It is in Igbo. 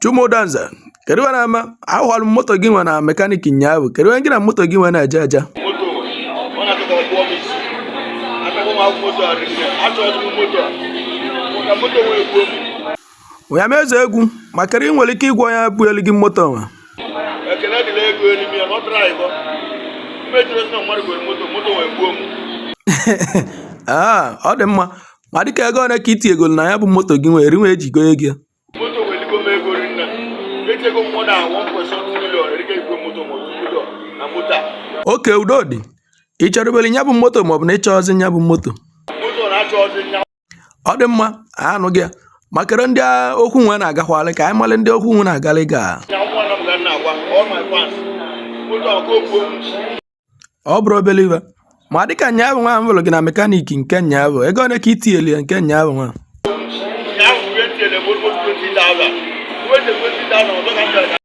Chumodanze, kedu ihe na-eme? Ahụrụ m moto gị nwe na mechanic nyaahụ. Kedu ihe gị na moto gị nwe na-eje eje? Moto ọ na-atọ ka ọ kpụọ m isi. Atago m akwụkwọ moto a rinne. Achọghị m moto a maka moto wee gbuo m. Ya ma eze egwu, ma kedu ị nwere ike ịgwa onye bụ elu gị moto nwe? Ekene dịla ego elimi ya na ọ tara ịgọ mmejiri ozi na mmadụ gwere moto, moto wee gbuo m. Aa, ọ dị mma. Ma dịka ego ole ka itinyegolu na ya bụ moto gị nwe eri nwe eji go ego ya? Moto wee ligo m ego rinne. Etiego m more than 1.something million erike igwe moto ma 2 million na moto a. Oke udo dị. Ị chọrọbere ya bụ moto maọbụ na ị chọọzi ya bụ moto? Moto na-achọ ọzọ nya. Ọ dị mma, anụ gị ya. Ma kedu ndị okwu nwe na-agakwalị ka anyị malị ndị okwu nwe na-agalị ga? Nya nwa na m ga na-agwa all my fans, moto a ka o gbuo m. Ọ bụrụ obele iwe. Ma dịka nyaahụ nwa m hụrụ gị na mechanic nke nyaahụ, ego ole ka itinyelu ya nke nyaahụ nwa? Nya ahụ ihe tinyere bụ almost 20,000. Wete 20,000 ọzọ ka m bịara ka